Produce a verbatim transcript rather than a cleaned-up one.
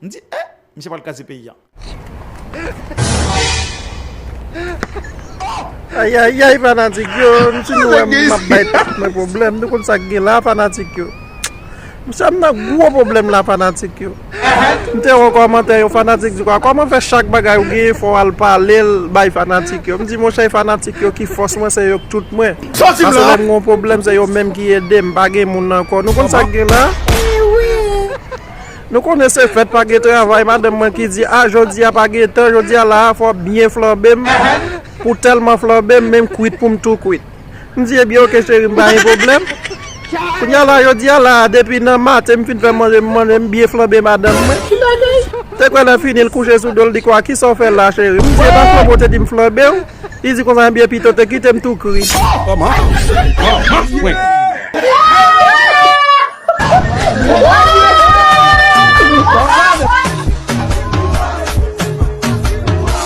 M di, eh, misye pral kraze peyi a. Ayayay, fanatik yo, m si nou wè m ap bay tèt mwen pwoblèm, nou konn sa k gen la, fanatik yo. M sè m nan gwo pwoblèm la, fanatik yo. M te wè yon kòmantè, yon fanatik di kwa, kòman fè chak bagay ou genyen fò w al pale l bay fanatik yo? M di, monchè, fanatik yo ki fòs mwen, se yo k tout mwen. Paske lè m gen yon pwoblèm, se yo menm ki ede m, pa gen moun ankò. Nou konn sa k gen la? Nou konnen se fèt, pa gen travay, madanm mwen ki di, a, jodi a pa gen tan, jodi a la a, fò w byen flanbe m. Pou tèlman flanbe m, men m kwit pou m tou kwit. M di, ebyen, oke, cheri, m pa gen pwoblèm. Kounye a la, jodi a la a, depi nan maten, m fin fè manje, m manje, m byen flanbe madanm mwen. Te kwè lè fini, l kouche sou do l, di kwa, kisa w fè la, cheri? M di, e pa flanbe w te di m flanbe w? Li di konsa, ebyen, pito te kite m tou kri. Kòman? Kòman? Mwen.